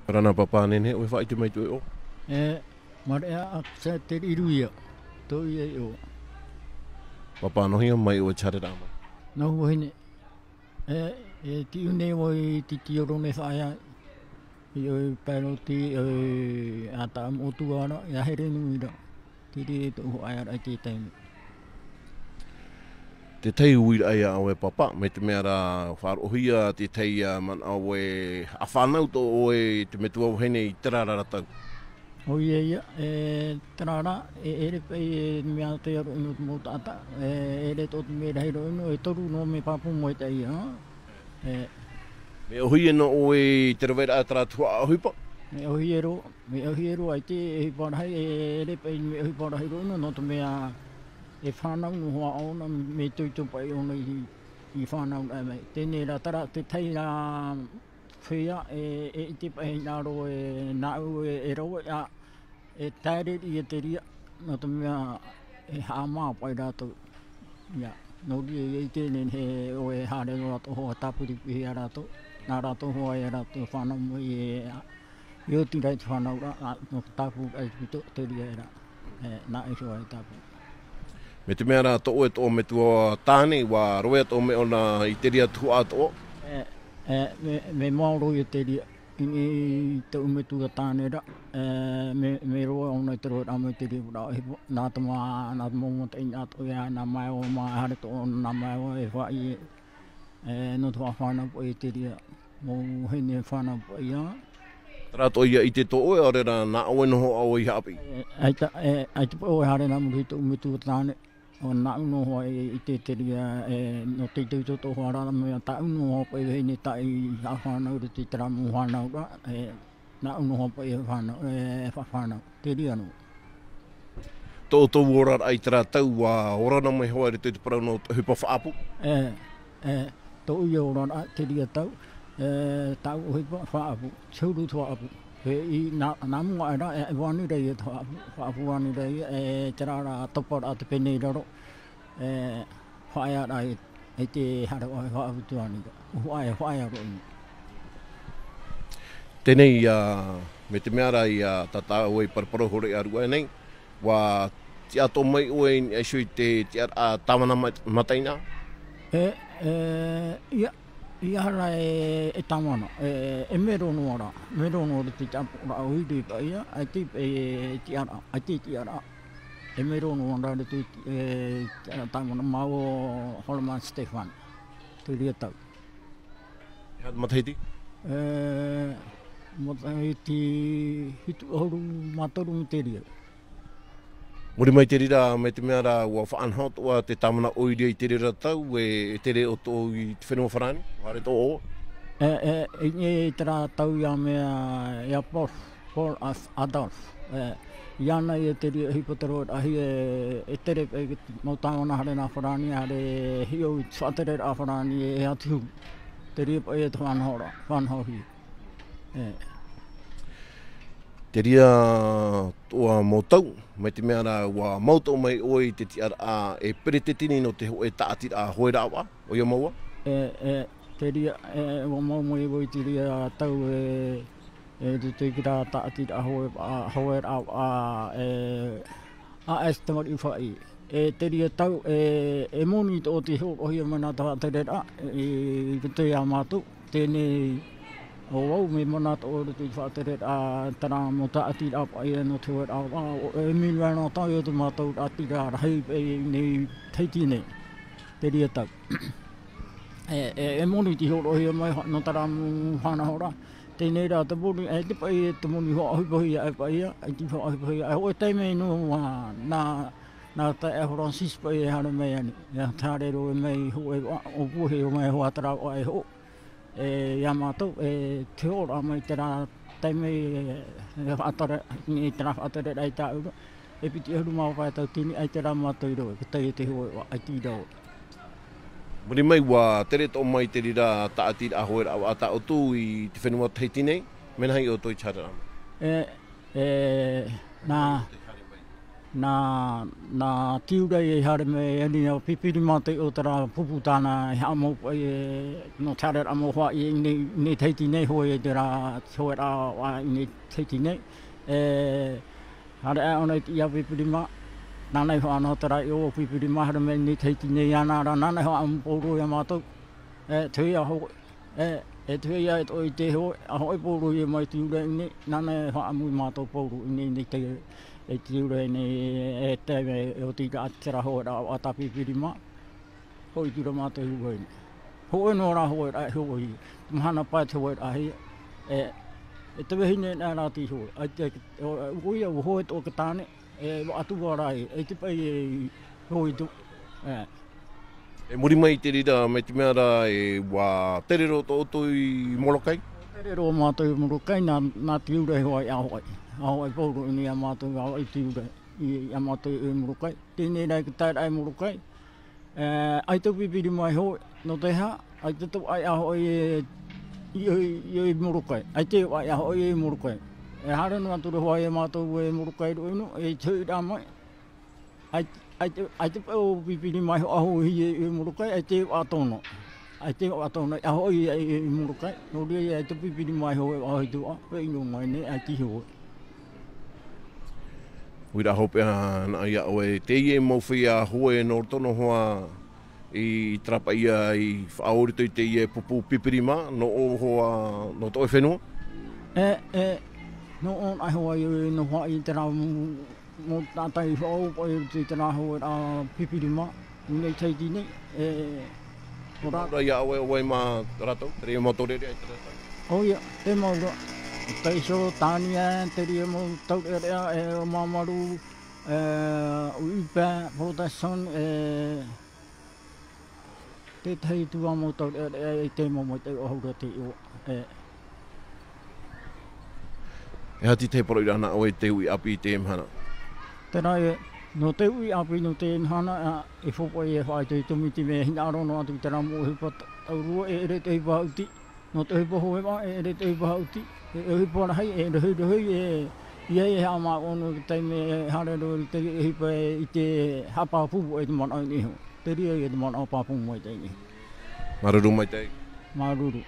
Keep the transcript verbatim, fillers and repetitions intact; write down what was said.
Rana papa nene, ʻoe faʻaʻite mai tō ʻoe iʻoa? E, marea a te riruia, tō ia iʻoa. Papa, nō hea mai ʻoe i te haereraʻa mai? Nō Huahine. E, e tiʻu nei vau i te tioro nei faʻaea, i ʻoe Paeroti, ʻoe ʻAta Motuara, ia here nui ra. Te reira tōʻu faʻaearaʻa i te taime. Te tahi uiraʻa ia ʻoe papa, mai te mea rā, faʻaroʻohia te tahi ia manaʻo ē, ʻa fānau tō ʻoe te metua vahine i terā ra tau. ʻOia ia, e terā ra, e ʻere paʻi e mea te aro ʻino te mau taʻata, e ʻere tō te mea rahi roa ʻino, e toru nō mea pāpū mai te ia. E. Mea ʻōhie nō ʻoe i te raveraʻa terā tuhaʻa ʻohipa? Mea ʻōhie roa, mea ʻōhie roa i te ʻohipa rahi, e ʻere paʻi mea ʻohipa rahi roa ʻino, nō te mea e fānau noa ʻōna, mea itoito paʻi ʻōna i, i fānau raʻa mai. Teie rā terā, te tahi rā feiā, e, e ʻite paʻi hinaʻaro e nāʻu e, e rave, ā, e taere ia te reira, nō te mea e haʻamā paʻi rātou. Ia, nō reira ia i teie nei, ʻoe haere roa rātou hoʻi tāpiri piʻi ia rātou, nā rātou hoʻi ia rātou fānau mai e, ā, i oti rā i te fānau ra, ā, nō te tāpū ʻaupito te reira ra. E, nā ʻō ai tāpū. Mai te mea rā tō ʻoe, tō ʻoe metua tāne, ʻua rave atoʻa mai ʻōna i te reira tuhaʻa atoʻa? E, e, mea, mea maoro ia te reira. I, i tōʻu metua tāne ra, e, mea, mea rave ʻōna i te raveraʻa mai te reira ra, e, nā te mā, nā te mau mataʻeinaʻa atoʻa ia, nā Maevae mā, haere atoʻa ʻōna nā Maevae, e faʻi, e, nō te faʻafānau paʻi i te reira mau vahine fānau paʻi ia. Terā atoʻa ia ʻite tō ʻoe, ʻaore rā nā ʻoe noa hoʻi ʻoe i haʻapiʻi? E, ʻaita, e, ʻaita paʻi ʻoe haere nā muri i tōʻu metua tāne. ʻO nāʻu noa hoʻi i te, te reira, e, nō te itoito tō hoʻi ra mea tāʻu noa hoʻi paʻi vahine tāʻu i faʻafānau i roto i terā mau fānau ra, e, nāʻu noa hoʻi paʻi e fānau, e, faʻafānau, te reira noa. Tō ʻoutou oraraʻa i terā tau, ʻua ora na mai hoʻi i roto i te parau nō te ʻohipa faʻaʻapu? E, e, tōʻu ia oraraʻa, te reira tau, e, tāʻu ʻohipa faʻaʻapu, te huru te faʻaʻapu. E, i nā, nā mua aʻe ra, e, e vānira ia te faʻaʻapu, faʻaʻapu vānira ia, e, terā rā, topa rā te pene i raro, e, faʻaea ra i, i te haere faʻaʻapu vānira. Faʻaea, faʻaea roa ʻino. Teie nei, ā, mai te mea rā ia tā tāua i paraparau hoʻi ʻāreʻa nei, ʻua tiʻa atoʻa mai ʻoe i niʻa iho i te tiʻaraʻa tāvana ma-, mataʻeinaʻa? E, e, ʻia, ʻia ora e, e tāvana, e, e mero noa rā, mero noa rā te tāpūraʻa ʻoire paʻi ia, ʻaita paʻi e tiʻaraʻa, ʻaita e tiʻaraʻa. E mero noa rā te, e, tiʻaraʻa tāvana, māua ʻo Holoman Stefan, te reira tau. E aha te matahiti? E, matahiti hitu ʻahuru mā toru i te reira. Muri mai te reira, mai te mea rā, ʻua faʻanaho atoʻa te tāvana ʻoire i te reira tau, e, e tere ʻoutou i te fenua Farāni, ʻua haere atoʻa ʻoe? E, e, i, i terā tau ia mea, ia Paul, Paul As-, Adolf. E, iāna ia te reira ʻohipa te raveraʻahia, e, e tere, e, mau tāvana haere nā Farāni, haere hiʻo i te faʻatereraʻa Farāni, e, e atu huru. Te reira paʻi e te faʻanahoraʻa, faʻanahohia. E. Te reira atoʻa mau tau, mai te mea rā ʻua mau atoʻa mai ʻoe i te tiʻaraʻa e peretiteni nō te hōʻē tāʻatiraʻa hoe rāveʻa, ʻoia māua? E, e, te reira, e, ʻua mau mai vau i te reira tau e, e, te, te, terā tāʻatiraʻa hoe, ā, hoe rāveʻa, e, ʻaita te mariʻi faʻaʻī. E te reira tau, e, e moni atoʻa te hōroʻahia mai nā te faʻatereraʻa, e, i roto ia mātou, teie nei, ʻo vau, mea mana atoʻa i roto i te faʻatereraʻa, terā mau tāʻatiraʻa paʻi nō te hoe rāveʻa, ʻo Emile Vaillanton, ʻo te mātou tāʻatiraʻa rahi paʻi nei Tahiti nei, te reira tau. E, e, e moni te hōroʻahia mai, nō terā mau faʻanahoraʻa, teie nei rā te moni, e, te paʻi, e te moni faʻaʻohipahia, e paʻi, e, te faʻaʻohipahia, e, hōʻē taime noa, nā, nā taeaʻe Francis paʻi e haere mai ani, ia te haere roa mai hōʻē, ʻōpuahia mai hoʻi terā ʻāvaʻe e hoʻo, e, ia mātou, e, te hoʻoraʻa mai terā taime, e, e faʻatere, i terā faʻatereraʻa i tāʻu ra, e piti ʻahuru mā pae tauatini, ʻaita rā mātou i rave, ka tae i te hōʻē ʻāvaʻe, ʻaita i rave. Muri mai, ʻua tere atoʻa mai te reira tāʻatiraʻa hoe rāveʻa tā ʻoutou i te fenua Tahiti nei, mea nāhea ʻoutou i te haereraʻa mai? E, e, nā, Nā, nā Tiurai e haere mai, e ani a Pipirima te o terā pupu tāna e haʻamau paʻi e, nō te haereraʻa mau hoʻi i ʻō nei, i ʻō nei Tahiti nei, hōʻē terā, hōʻē rā, ā, i ʻō nei Tahiti nei. E, haere aʻe ʻōna i te iʻoa Pipirima, nāna i hoʻi anō terā iʻoa Pipirima, haere mai i ʻō nei Tahiti nei iāna ra, nāna i haʻamau pauroa ia mātou. E, te hōʻē, e, e te hōʻē e toʻo i te hōʻē, a hōʻē pauroa ia mai Tiurai nei, nāna e haʻamau ia mātou pauroa i ʻō nei, i ʻō nei te, e Tiurai nei, e te, e oti ra te rā hōʻē rā, ā, tā Pipirima. Hoʻi atu ra mātou i ʻō nei. Hōʻē noa rā hōʻē rā, e hōʻē. Mahana pae te hōʻē rā, e, e, e te vahine nā rā te hōʻē. ʻAita, e, ʻo, ʻo ia, ʻua hōʻē tō tāne, e, ʻua atu ra e, e te paʻi e, hōʻē atu, e. E muri mai i te reira, mai te mea ra, e, ʻua tere roa tō ʻoutou i Molokai? Tere roa mātou i Molokai, nā, nā Tiurai hoʻi, ā hoʻi. Ā hoʻi pauroa i ʻō nei ia mātou, ā hoʻi Tiurai, i, ia mātou i Molokai. Teie nei rā i te taeraʻa i Molokai. E, ʻaita Pipirima e hōʻē, nō te aha, ʻaita tō ʻoe ā hoʻi e, i, i, i, i Molokai. ʻAita ʻoe ā hoʻi e Molokai. E haere noa atu ra hoʻi ia mātou e Molokai roa ʻino, e te hōʻē rā mai. ʻAita, ʻaita, ʻaita paʻi ʻo Pipirima e hōʻē ā hoʻi e, e Molokai, ʻaita ʻoe ā tōna. ʻAita ʻoe ā tōna, ā hoʻi e, e, e Molokai. Nō reira ʻaita Pipirima e hōʻē ā hoʻi te ʻoe, paʻi ʻino mai nei, ʻaita e hōʻē. ʻUira hopeʻa ana ia ʻoe, teie mau feiā hōʻē nō roto noa hoʻi i terā paʻi ia i faʻaō i roto i teie pupu Pipirima, nō ʻō hoʻi, nō tō ʻoe fenua? E, e, nō ʻō anaʻe hoʻi, nō hoʻi i terā mau, mau tātaʻi faʻaō paʻi i roto i terā hōʻē rā Pipirima. I ʻō nei Tahiti nei, e, ʻo rā. Nō reira ia ʻoe, ʻoe mā rātou, te reira mau taureʻareʻa i te rātou. ʻOia, te mau ra. Taiso, Tānia, te reira mau taureʻareʻa, e, ʻo Māmaru, e, ʻo Ipa, Protestant, e, te tahi atu ā mau taureʻareʻa i te mau maitaʻi ʻahuru te iʻoa, e. E aha te tahi poroʻi ra nā ʻoe i te uʻi ʻāpī i teie mahana? Terā e, nō te uʻi ʻāpī nō teie mahana, ā, e faufaʻa e faʻaitoito mai te mea e hinaʻaro noa atu i terā mau ʻohipa t-, taurua, e ʻere te ʻohipa haʻuti. Nō te ʻohipa hōʻē, e ʻere te ʻohipa haʻuti. E ʻohipa rahi, e rohirohi, e, ʻia, e haʻamāʻono i te taime e haere roa i te ʻohipa e, i te haʻapāpū i te manaʻo i niʻa iho. Te reira ia te manaʻo pāpū maitaʻi i niʻa iho. Māuruuru maitaʻi. Māuruuru.